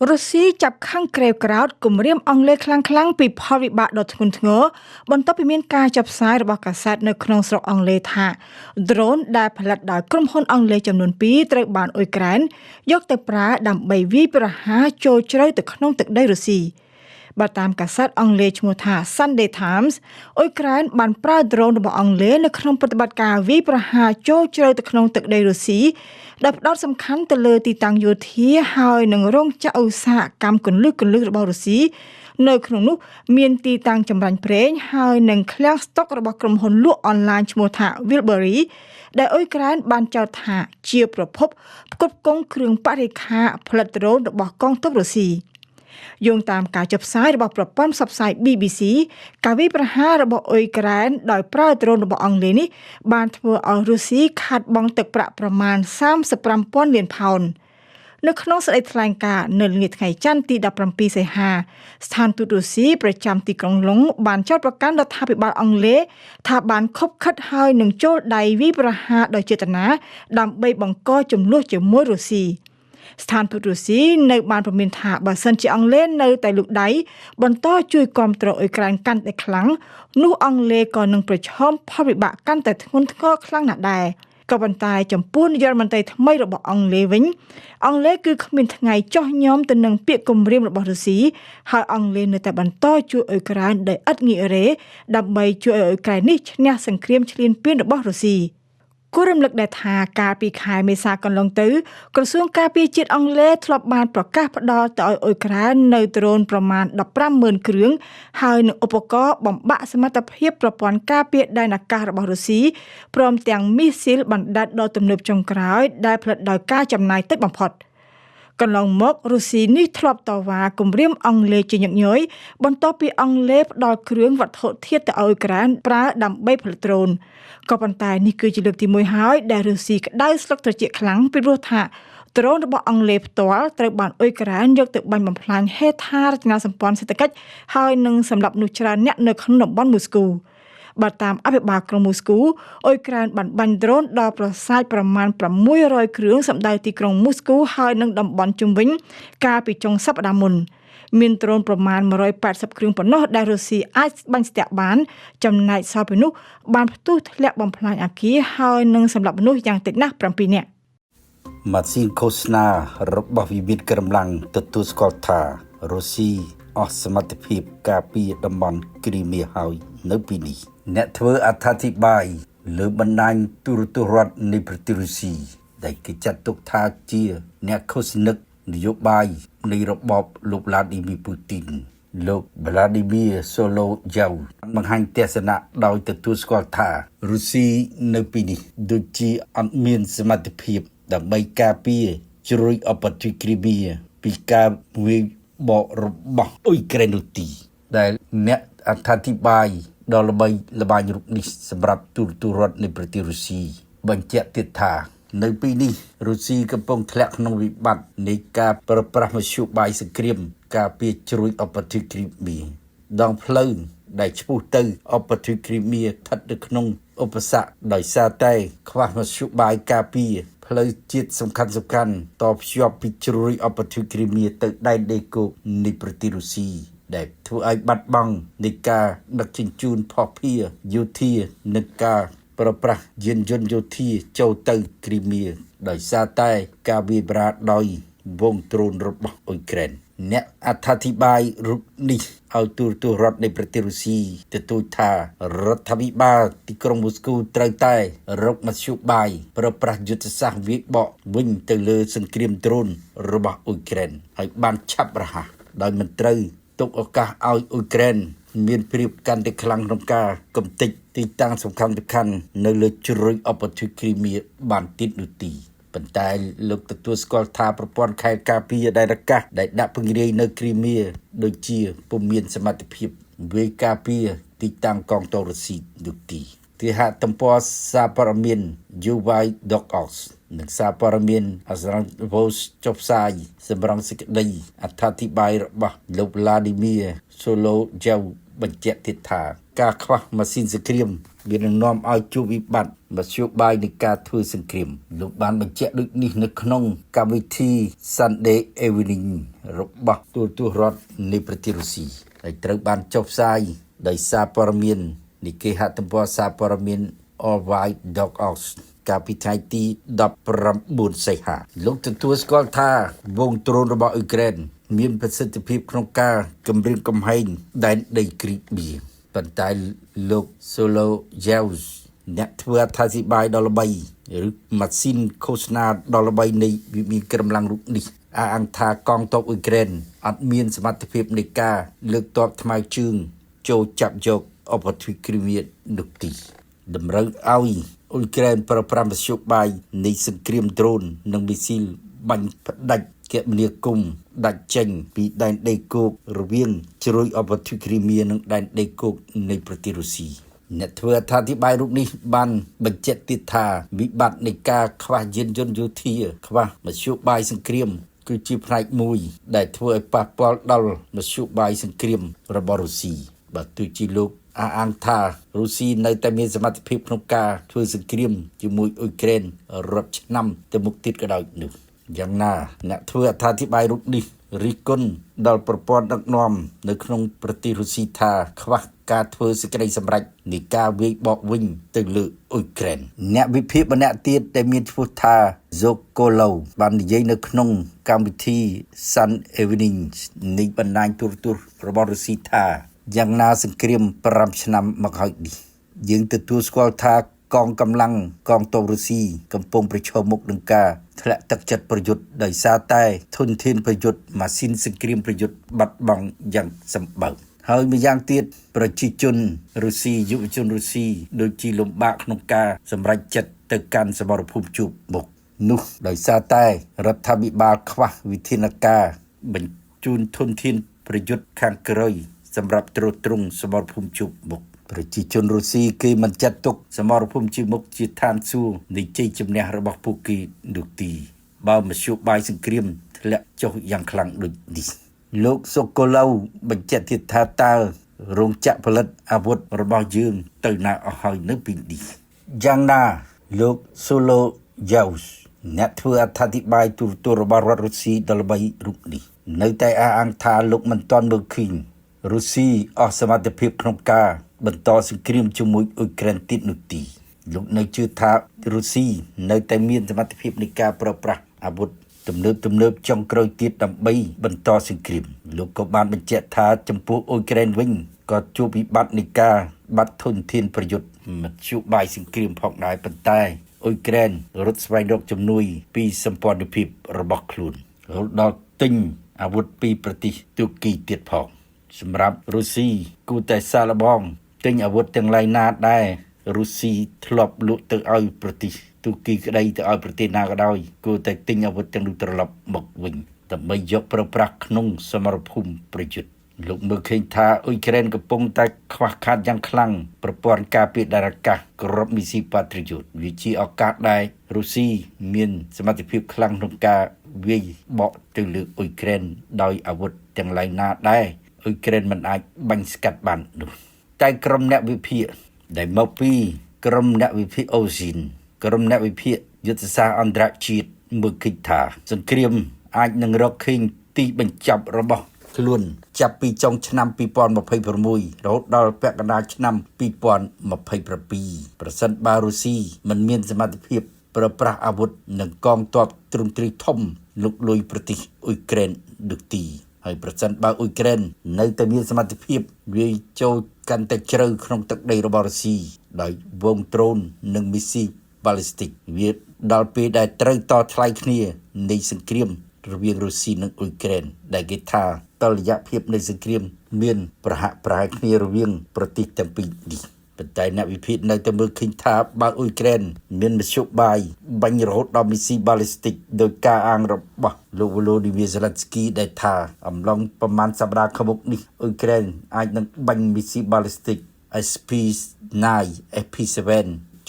រុស្ស៊ីចាប់ខឹងក្រេវក្រោធគំរាមអង់គ្លេសខ្លាំងៗពីផលវិបាកដ៏ធ្ងន់ធ្ងរបន្ទាប់ពីមានការចុះផ្សាយរបស់កាសែតនៅក្នុងស្រុកអង់គ្លេសថា ដ្រូនដែលផលិតដោយក្រុមហ៊ុនអង់គ្លេសចំនួន2ត្រូវបានអ៊ុយក្រែនយកទៅប្រើដើម្បីវាយប្រហារចូលជ្រៅទៅក្នុងទឹកដីរុស្ស៊ី។បើតាមកាសែតអង់គ្លេសឈ្មោះថា Sunday Times អ៊ុយក្រែនបានប្រើដ្រូនរបស់អង់គ្លេសនៅក្នុងប្រតិបត្តិការវាយប្រហារចូលជ្រៅទៅក្នុងទឹកដីរុស្ស៊ីដែលផ្ដោតសំខាន់ទៅលើទីតាំងយោធាហើយនឹងរោងចក្រឧស្សាហកម្មគន្លឹះៗរបស់រុស្ស៊ីនៅក្នុងនោះមានទីតាំងចម្រាញ់ប្រេងហើយនិងឃ្លាំងស្តុករបស់ក្រុមហ៊ុនលក់អនឡាញឈ្មោះថា Wildberries ដែលអ៊ុយក្រែនបានចោទថាជាប្រភពផ្គត់ផ្គង់គ្រឿងបរិក្ខារផលិតដ្រូនរបស់កងទ័ពរុស្ស៊ី។យោងតាមការចុះផ្សាយរបស់ប្រព័ន្ធផ្សព្វផ្សាយ BBC ការវាយប្រហាររបស់អ៊ុយក្រែនដោយប្រើដ្រូនរបស់អង់គ្លេសនេះបានធ្វើឲ្យរុស្ស៊ីខាតបង់ទឹកប្រាក់ប្រមាណ35,000លានផោននៅក្នុងសេចក្តីថ្លែងការណ៍នៅល្ងាចថ្ងៃច័ន្ទទី17សីហាស្ថានទូតរុស្ស៊ីប្រចាំទីក្រុងឡុងបានចោទប្រកាន់រដ្ឋាភិបាលអង់គ្លេសថាបានខុបខិតហើយនឹងចូលដៃវាយប្រហារដោយចេតនាដើម្បីបង្កជម្លោះជាមួយរុស្ស៊ីស្ថានទូតរុស្ស៊ីនៅបានព្រមានថាបើសិនជាអង់គ្លេសនៅតែលូកដៃបន្តជួយគាំទ្រអ៊ុយក្រែនកាន់តែខ្លាំងនោះអង់គ្លេសក៏នឹងប្រឈមផលវិបាកកាន់តែធ្ងន់ធ្ងរខ្លាំងណាស់ដែរក៏ប៉ុន្តែចំពោះនាយករដ្ឋមន្ត្រីថ្មីរបស់អង់គ្លេសវិញអង់គ្លេសគឺគ្មានថ្ងៃចោះញោមទៅនឹងពាក្យគំរាមរបស់រុស្ស៊ីហើយអង់គ្លេសនៅតែបន្តជួយអ៊ុយក្រែនដោយឥតងាករេដើម្បីជួយឲ្យអ៊ុយក្រែននេះឈ្នះសង្គ្រាមឈ្លានពានរបស់រុស្ស៊ីគួររំលឹកដែរថាកាលពីខែមេសាកន្លងទៅក្រសួងការពារជាតិអង់គ្លេសធ្លាប់បានប្រកាសផ្ដល់ទៅឲ្យអ៊ុយក្រែននៅដ្រូនប្រមាណ150,000គ្រឿងហើយនឹងឧបករណ៍បំបាក់សមត្ថភាពប្រព័ន្ធការពារដែនអាកាសរបស់រុស្ស៊ីព្រមទាំងមីស៊ីលបណ្ដែតដ៏ទំនើបចុងក្រោយដែលផលិតដោយការចំណាយតិចបំផុតកន្លងមករុស្ស៊ីនេះធ្លាប់តវ៉ាគម្រាមអង់គ្លេសជាញឹកញយបន្ទាប់ពីអង់គ្លេសផ្ដល់គ្រឿងវត្ថុធាតុទៅឲ្យអ៊ុយក្រែនប្រើដើម្បីផលិតដ្រូនក៏ប៉ុន្តែនេះគឺជាលើកទី1ហើយដែលរុស្ស៊ីក្តៅស្លឹកត្រចៀកខ្លាំងពីព្រោះថាដ្រូនរបស់អង់គ្លេសផ្ទាល់ត្រូវបានអ៊ុយក្រែនយកទៅបាញ់បំផ្លាញហេដ្ឋារចនាសម្ព័ន្ធសេដ្ឋកិច្ចហើយនឹងសម្លាប់មនុស្សច្រើនអ្នកនៅក្នុងតំបន់មូស្គូបើតាមអភិបាលក្រុងមូស្គូអ៊ុយក្រែនបានបាញ់ដ្រូនដល់ប្រាសាទប្រមាណ600គ្រឿងសម្ដៅទីក្រុងមូស្គូហើយនិងតំបន់ជុំវិញកាលពីចុងសប្តាហ៍មុនមានដ្រូនប្រមាណ180គ្រឿងប៉ុណ្ណោះដែលរុស្ស៊ីអាចបាញ់ស្ទាក់បានចំណែកសល់ពីនោះបានផ្ទុះធ្លាក់បំផ្លាញអគារហើយនិងសម្លាប់មនុស្សយ៉ាងតិចណាស់7នាក់ ម៉ាស៊ីនឃោសនារបស់វិមាត្រកម្លាំងទទួលស្គាល់ថារុស្ស៊ីអស់សមត្ថភាពការពារតំបន់គ្រីមៀហើយនៅពេលនេះអ្នកធ្វើអត្ថាធិប្បាយលើបណ្ដាញទូរទស្សន៍រដ្ឋនៃប្រទេសរុស្ស៊ីដែលគេចាត់ទុកថាជាអ្នកឃោសនិកនយោបាយនៃរបបលោកវ្លាឌីមៀពូទីនលោកវ្លាឌីមៀសូឡូយ៉ៅបង្ហាញទស្សនៈដោយទទួលស្គាល់ថារុស្ស៊ីនៅពេលនេះដូចជាអត់មានសមត្ថភាពដើម្បីការពារជ្រោយអបទិគ្រីមៀពីការវាយបករបស់អ៊ុយក្រែននោះទីដែលអ្នកអត្ថាធិប្បាយដ៏ល្បីល្បាញរូបនេះសម្រាប់ទូរទស្សន៍រដ្ឋនៃប្រទេសរុស្ស៊ីបញ្ជាក់ទៀតថានៅពេលនេះរុស្ស៊ីកំពុងធ្លាក់ក្នុងវិបត្តិនៃការប្រើប្រាស់មធ្យោបាយសង្គ្រាមការពារជ្រោយអបទិគ្រីមៀដងផ្លូវដែលឆ្ពោះទៅអបទិគ្រីមៀស្ថិតនៅក្នុងឧបសគ្គដោយសារតែខ្វះមធ្យោបាយការពារផ្លូវជាតិសំខាន់សំខាន់តភ្ជាប់ពីជ្រោយអបទិគ្រីមៀទៅដែនដីគោកនៃប្រទេសរុស្ស៊ីដែលធ្វើឲ្យបាត់បង់នៃការដឹកជញ្ជូនភស្តុភារយោធានិងការប្រើប្រាស់យានយន្តយោធាចូលទៅគ្រីមៀដោយសារតែការវាយប្រហារដោយវងដ្រូនរបស់អ៊ុយក្រែនអ្នកអត្ថាធិប្បាយរូបនេះឲ្យទូរទស្សន៍រដ្ឋនៃប្រទេសរុស្ស៊ីទទូចថារដ្ឋាភិបាលទីក្រុងមូស្គូត្រូវតែរកមធ្យោបាយប្រើប្រាស់យុទ្ធសាស្ត្រវាយបកវិញទៅលើសង្គ្រាមដ្រូនរបស់អ៊ុយក្រែនឲ្យបានឆាប់រហ័សដោយមិនត្រូវទុកឱកាសឲ្យអ៊ុយក្រែនមានប្រៀបកាន់តែខ្លាំងក្នុងការកំទេចទីតាំងសំខាន់ៗនៅលើជ្រោយអបទិគ្រីមៀបានទៀតនោះទីប៉ុន្តែលោកទទួលស្គាល់ថាប្រព័ន្ធខែលការពារដែនអាកាសដែលដាក់ពង្រាយនៅគ្រីមៀដូចជាពុំមានសមត្ថភាពវាយការពារទីតាំងកងទ័ពរុស្ស៊ីនោះទីគេហទំព័រសារព័ត៌មាន UY.org និងសារព័ត៌មាន Azran Voice ចុះផ្សាយសម្រងសេចក្តីអត្ថាធិប្បាយរបស់លោក Vladimir Solovyov បញ្ជាក់ទៀតថា ការខ្វះម៉ាស៊ីនសង្គ្រាមវានឹងនាំឲ្យជួបវិបត្តិមធ្យោបាយនៃការធ្វើសង្គ្រាមលោកបានបញ្ជាក់ដូចនេះនៅក្នុងកម្មវិធី Sunday Evening របស់ទូរទស្សន៍រដ្ឋនៃប្រទេសរុស្ស៊ីដែលត្រូវបានចុះផ្សាយដោយសារព័ត៌មាននៃគេហទំព័រសារព័ត៌មាន allwide.org កាលពីថ្ងៃទី19សីហាលោកទទួលស្គាល់ថាវងដ្រូនរបស់អ៊ុយក្រែនមានប្រសិទ្ធភាពក្នុងការគំរាមកំហែងដែនដីគ្រីបៀប៉ុន្តែលោក Solovyov អ្នកធ្វើអត្ថាធិប្បាយដ៏ល្បីឬម៉ាស៊ីនឃោសនាដ៏ល្បីនៃវិមានក្រំឡាំងរូបនេះអះអាងថាកងទ័ពអ៊ុយក្រែនអត់មានសមត្ថភាពនៃការលើកទ័ពថ្មើរជើងចូលចាប់យកអបទ្វីបគ្រីមៀនោះទេតម្រូវឲ្យអ៊ុយក្រែនប្រើប្រាស់មធ្យោបាយនៃសង្គ្រាមដ្រូននិងមីស៊ីលបាញ់ផ្ដាច់គមនាគមន៍ដាច់ចេញពីដែនដីគោករវាងជ្រោយអបទ្វីបគ្រីមៀនិងដែនដីគោកនៃប្រទេសរុស្ស៊ីអ្នកធ្វើអត្ថាធិប្បាយរូបនេះបានបញ្ជាក់ទៀតថាវិបត្តិនៃការខ្វះយានយន្តយោធាខ្វះមធ្យោបាយសង្គ្រាមគឺជាផ្នែកមួយដែលធ្វើឲ្យប៉ះពាល់ដល់មធ្យោបាយសង្គ្រាមរបស់រុស្ស៊ីបើទោះជាលោកអះអាងថារុស្ស៊ីនៅតែមានសមត្ថភាពក្នុងការធ្វើសង្គ្រាមជាមួយអ៊ុយក្រែនរាប់ឆ្នាំទៅមុខទៀតក៏ដោយនោះយ៉ាងណាអ្នកធ្វើអត្ថាធិប្បាយរូបនេះរិះគន់ដល់ប្រព័ន្ធដឹកនាំនៅក្នុងប្រទេសរុស្ស៊ីថាខ្វះការធ្វើសេចក្តីសម្រេចនៃការវាយបកវិញទៅលើអ៊ុយក្រែនអ្នកវិភាគម្នាក់ទៀតដែលមានឈ្មោះថា Zokolov បាននិយាយនៅក្នុងកម្មវិធី Sun Evening នៃបណ្ដាញទូរទស្សន៍របស់រុស្ស៊ីថាយ៉ាងណាសង្គ្រាម5ឆ្នាំមកហើយនេះយើងទទួលស្គាល់ថាកងកម្លាំងកងទ័ពរុស្ស៊ីកំពុងប្រឈមមុខនឹងការធ្លាក់ទឹកចិត្តប្រយុទ្ធដោយសារតែធនធានប្រយុទ្ធម៉ាស៊ីនសង្គ្រាមប្រយុទ្ធបាត់បង់យ៉ាងសម្បើមហើយម្យ៉ាងទៀតប្រជាជនរុស្ស៊ីយុវជនរុស្ស៊ីដូចជាលំបាកក្នុងការសម្រេចចិត្តទៅកាន់សមរភូមិជួបមុខនោះដោយសារតែរដ្ឋាភិបាលខ្វះវិធានការបញ្ជូនធនធានប្រយុទ្ធខាងក្រោយសម្រាប់ទ្រទ្រង់សមរភូមិជួបមុខប្រជាជនរុស្ស៊ីគេមិនចាត់ទុកសមរភូមិជួបមុខជាឋានសួគ៌នៃជ័យជំនះរបស់ពួកគេនោះទេបើមធ្យោបាយសង្គ្រាមធ្លាក់ចុះយ៉ាងខ្លាំងដូចនេះលោកសូកូឡូវបញ្ជាក់ទៀតថាតើរោងចក្រផលិតអាវុធរបស់យើងទៅណាអស់ហើយនៅពេលនេះយ៉ាងណាលោកសូឡូយ៉ូសអ្នកធ្វើអត្ថាធិប្បាយទូរទស្សន៍របស់រដ្ឋរុស្ស៊ីដ៏ល្បីរូបនេះនៅតែអះអាងថាលោកមិនទាន់មើលឃើញរុស្ស៊ីអស់សមត្ថភាពក្នុងការបន្តសង្គ្រាមជាមួយអ៊ុយក្រែនទៀតនោះទេលោកនៅជឿថារុស្ស៊ីនៅតែមានសមត្ថភាពនៃការប្រើប្រាស់អាវុធទំនើបទំនើបចុងក្រោយទៀតដើម្បីបន្តសង្គ្រាមលោកក៏បានបញ្ជាក់ថាចំពោះអ៊ុយក្រែនវិញក៏ជួបវិបត្តិនៃការបាត់ធនធានប្រយុទ្ធមធ្យោបាយសង្គ្រាមផងដែរប៉ុន្តែអ៊ុយក្រែនរត់ស្វែងរកជំនួយពីសម្ព័ន្ធភាពរបស់ខ្លួនរហូតដល់ទិញអាវុធពីប្រទេសទូគីទៀតផងសម្រាប់រុស្ស៊ីគួរតែសាកល្បងទិញអាវុធទាំងឡាយណាដែលរុស្ស៊ីធ្លាប់លក់ទៅឲ្យប្រទេសទូគីក្តីទៅឲ្យប្រទេសណាក៏ដោយគួរតែទិញអាវុធទាំងនោះត្រឡប់មកវិញដើម្បីយកប្រើប្រាស់ក្នុងសមរភូមិប្រយុទ្ធលោកមើលឃើញថាអ៊ុយក្រែនកំពុងតែខ្វះខាតយ៉ាងខ្លាំងប្រព័ន្ធការពារដារអាកាសគ្រាប់មីស៊ីប៉ាត្រីយ៉ូតវាជាឱកាសដែលរុស្ស៊ីមានសមត្ថភាពខ្លាំងក្នុងការវាយបកទៅលើអ៊ុយក្រែនដោយអាវុធទាំងឡាយណាដែលអ៊ុយក្រែនមិនអាចបាញ់ស្កាត់បាននោះតែក្រុមអ្នកវិភាគដែលមកពីក្រុមអ្នកវិភាគអូស៊ីនក្រុមអ្នកវិភាគយុទ្ធសាស្ត្រអន្តរជាតិមើលឃើញថាសង្គ្រាមអាចនឹងរកឃើញទីបញ្ចប់របស់ខ្លួនចាប់ពីចុងឆ្នាំ2026រហូតដល់ពាក់កណ្ដាលឆ្នាំ2027ប្រសិនបើរុស្ស៊ីមិនមានសមត្ថភាពប្រើប្រាស់អាវុធនិងកងទ័ពទ្រង់ទ្រាយធំលុកលុយប្រទេសអ៊ុយក្រែននោះទីហើយប្រសិនបើអ៊ុយក្រែននៅតែមានសមត្ថភាពវាយចូលកាន់តែជ្រៅក្នុងទឹកដីរបស់រុស្ស៊ីដោយវងដ្រូននិងមីស៊ីបាឡីស្ទិកវាដល់ពេលដែលត្រូវតថ្លៃគ្នានៃសង្គ្រាមរវាងរុស្ស៊ីនិងអ៊ុយក្រែនដែលគេថាតុល្យភាពនៃសង្គ្រាមមានប្រហាក់ប្រហែលគ្នារវាងប្រទេសទាំងពីរនេះប៉ុន្តែអ្នកវិភាគនៅតែមើលឃើញថាបើអ៊ុយក្រែនមានមធ្យោបាយបាញ់រហូតដល់មីស៊ីបាឡីស្ទិកដោយការអាងរបស់លោកវ៉ូឡូឌីមៀសេឡិនស្គីដែលថាអំឡុងប្រមាណសប្តាហ៍ខាងមុខនេះអ៊ុយក្រែនអាចនឹងបាញ់មីស៊ីបាឡីស្ទិក SP9 SP7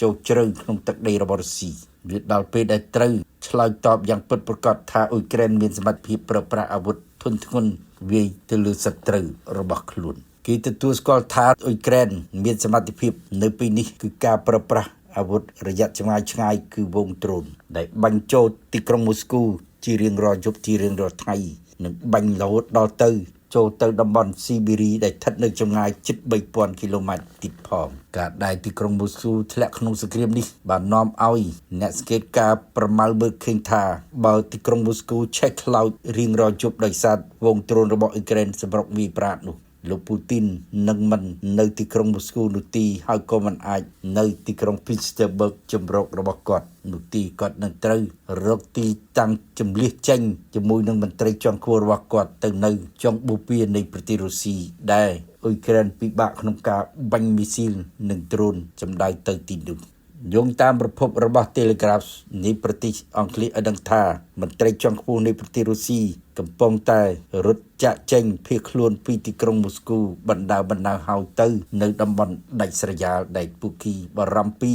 ចូលជ្រៅក្នុងទឹកដីរបស់រុស្ស៊ីវាដល់ពេលដែលត្រូវឆ្លើយតបយ៉ាងពិតប្រាកដថាអ៊ុយក្រែនមានសមត្ថភាពប្រើប្រាស់អាវុធធុនធ្ងន់វាយទៅលើសត្រូវរបស់ខ្លួន គេទទួលស្គាល់ថាអ៊ុយក្រែនមានសមត្ថភាពនៅពេលនេះគឺការប្រើប្រាស់អាវុធរយៈចម្ងាយឆ្ងាយគឺវងដ្រូនដែលបាញ់ចូលទីក្រុងមូស្គូជារៀងរាល់យប់ជារៀងរាល់ថ្ងៃនិងបាញ់រហូតដល់ទៅចូលទៅតំបន់ស៊ីបេរីដែលស្ថិតនៅចម្ងាយជិត3000គីឡូម៉ែត្រទៀតផងការដែលទីក្រុងមូស្គូធ្លាក់ក្នុងសង្គ្រាមនេះបាននាំឲ្យអ្នកសង្កេតការណ៍ប្រមាលមើលឃើញថាបើទីក្រុងមូស្គូឆេះខ្លោចរៀងរាល់យប់ដោយសារវងដ្រូនរបស់អ៊ុយក្រែនសម្រុកវាយប្រហារនោះលោកពូទីននឹងមិននៅទីក្រុងមូស្គូនោះទីហើយក៏មិនអាចនៅទីក្រុង Petersburg ជំរករបស់គាត់នោះទីគាត់នឹងត្រូវរកទីតាំងជំលះចេញជាមួយនឹងមន្ត្រីជាន់ខ្ពស់របស់គាត់ទៅនៅចុងបូព៌ានៃប្រទេសរុស្ស៊ីដែលអ៊ុយក្រែនពិបាកក្នុងការបាញ់មីស៊ីលនិងដ្រូនសម្ដៅទៅទីនោះយោងតាមប្រភពរបស់ Telegraph នៃប្រទេសអង់គ្លេសឲ្យដឹងថាមន្ត្រីជាន់ខ្ពស់នៃប្រទេសរុស្ស៊ីកំពុងតែរត់ចាក់ចេញភៀសខ្លួនពីទីក្រុងមូស្គូបណ្ដើបណ្ដើហើយទៅនៅតំបន់ដាច់ស្រយាលដែលពួកគេបារម្ភពី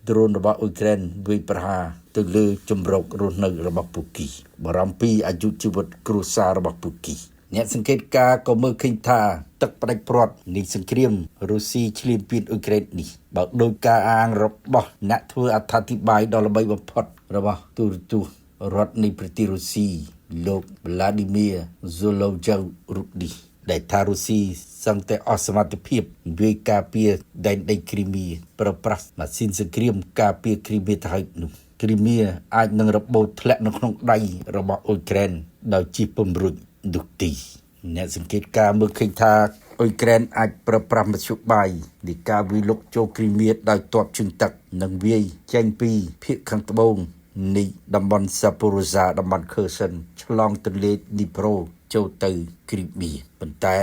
ដ្រូនរបស់អ៊ុយក្រែនវាយប្រហារទៅលើជំរករស់នៅរបស់ពួកគេបារម្ភពីអាយុជីវិតគ្រួសាររបស់ពួកគេអ្នកសង្កេតការណ៍ក៏មើលឃើញថាទឹកផ្ដាច់ព្រាត់នៃសង្គ្រាមរុស្ស៊ីឈ្លានពានអ៊ុយក្រែននេះបើដោយការអាងរបស់អ្នកធ្វើអត្ថាធិប្បាយដ៏ល្បីបំផុតរបស់ទូរទស្សន៍រដ្ឋនៃប្រទេសរុស្ស៊ីលោក Vladimir Zolovyev រូបនេះដែលថារុស្ស៊ីសឹងតែអស់សមត្ថភាពវាយការពារដែនដីគ្រីមៀប្រើប្រាស់ម៉ាស៊ីនសង្គ្រាមការពារគ្រីមៀទៅហើយនោះគ្រីមៀអាចនឹងរបូតធ្លាក់នៅក្នុងដៃរបស់អ៊ុយក្រែនដោយជិះពំរុចនោះទីអ្នកសង្កេតការណ៍មើលឃើញថាអ៊ុយក្រែនអាចប្រើប្រាស់មធ្យោបាយនៃការវាយលុកចូលគ្រីមៀដោយទ័ពជើងទឹកនិងវាយចេញពីភាគខាងត្បូងនៃតំបន់សាពូរ៉ូសាតំបន់ខឺសិនឆ្លងទន្លេឌីប្រូចូលទៅគ្រីមៀប៉ុន្តែ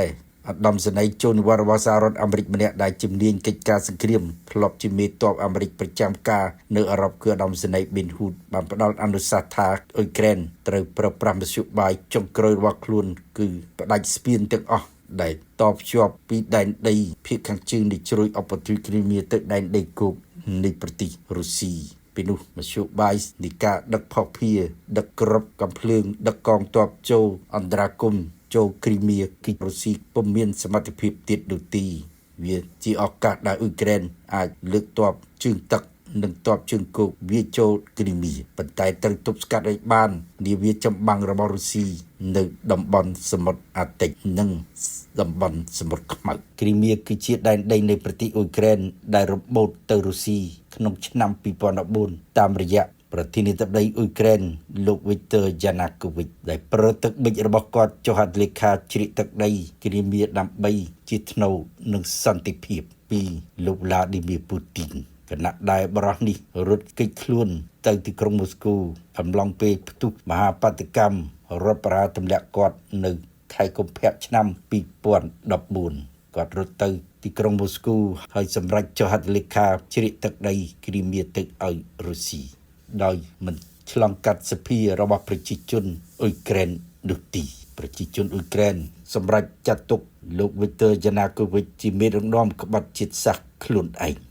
ឧត្តមសេនីយ៍ចូលនិវត្តន៍របស់សហរដ្ឋអាមេរិកម្នាក់ដែលជំនាញកិច្ចការសង្គ្រាមធ្លាប់ជាមេទ័ពអាមេរិកប្រចាំការនៅអឺរ៉ុបគឺឧត្តមសេនីយ៍ប៊ិនហ៊ូតបានផ្ដល់អនុសាសន៍ថាអ៊ុយក្រែនត្រូវប្រើប្រាស់មធ្យោបាយចុងក្រោយរបស់ខ្លួនគឺផ្ដាច់ស្ពានទាំងអស់ដែលតភ្ជាប់ពីដែនដីភាគខាងជើងនៃជ្រោយអបទ្វីគ្រីមៀទៅដែនដីគោកនៃប្រទេសរុស្ស៊ីពីនោះមធ្យោបាយនៃការដឹកភស្តុភារដឹកគ្រាប់កំភ្លើងដឹកកងទ័ពចូលអន្តរាគមន៍ចូលគ្រីមៀគឺរុស្ស៊ីពុំមានសមត្ថភាពទៀតនោះទីវាជាឱកាសដែលអ៊ុយក្រែនអាចលើកទ័ពជើងទឹកនិងទ័ពជើងគោកវាចូលគ្រីមៀប៉ុន្តែត្រូវទប់ស្កាត់ឲ្យបាននាវាចម្បាំងរបស់រុស្ស៊ីនៅតំបន់សមុទ្រអាទិកនិងតំបន់សមុទ្រខ្មៅគ្រីមៀគឺជាដែនដីនៃប្រទេសអ៊ុយក្រែនដែលរបូតទៅរុស្ស៊ីក្នុងឆ្នាំ2014តាមរយៈប្រធានាធិបតីអ៊ុយក្រែនលោកវីទ័រយ៉ាណាកូវីចដែលប្រើទឹកប៊ិចរបស់គាត់ចុះហត្ថលេខាជ្រៀកទឹកដីគ្រីមៀដើម្បីជាថ្នូរនឹងសន្តិភាពពីលោកវ្លាឌីមៀពូទីនគណៈដែលបរិះនេះរត់គេចខ្លួនទៅទីក្រុងមូស្គូអំឡុងពេលផ្ទុះមហាបាតុកម្មរដ្ឋប្រហារទម្លាក់គាត់នៅខែកុម្ភៈឆ្នាំ2014គាត់រត់ទៅទីក្រុងមូស្គូហើយសម្រេចចុះហត្ថលេខាជ្រៀកទឹកដីគ្រីមៀទៅឲ្យរុស្ស៊ីដោយមិនឆ្លងកាត់សភារបស់ប្រជាជនអ៊ុយក្រែននោះទីប្រជាជនអ៊ុយក្រែនសម្រេចចាត់ទុកលោកវីទ័រយ៉ាណាកូវីចជាមេដឹកនាំក្បត់ជាតិសាសន៍ខ្លួនឯង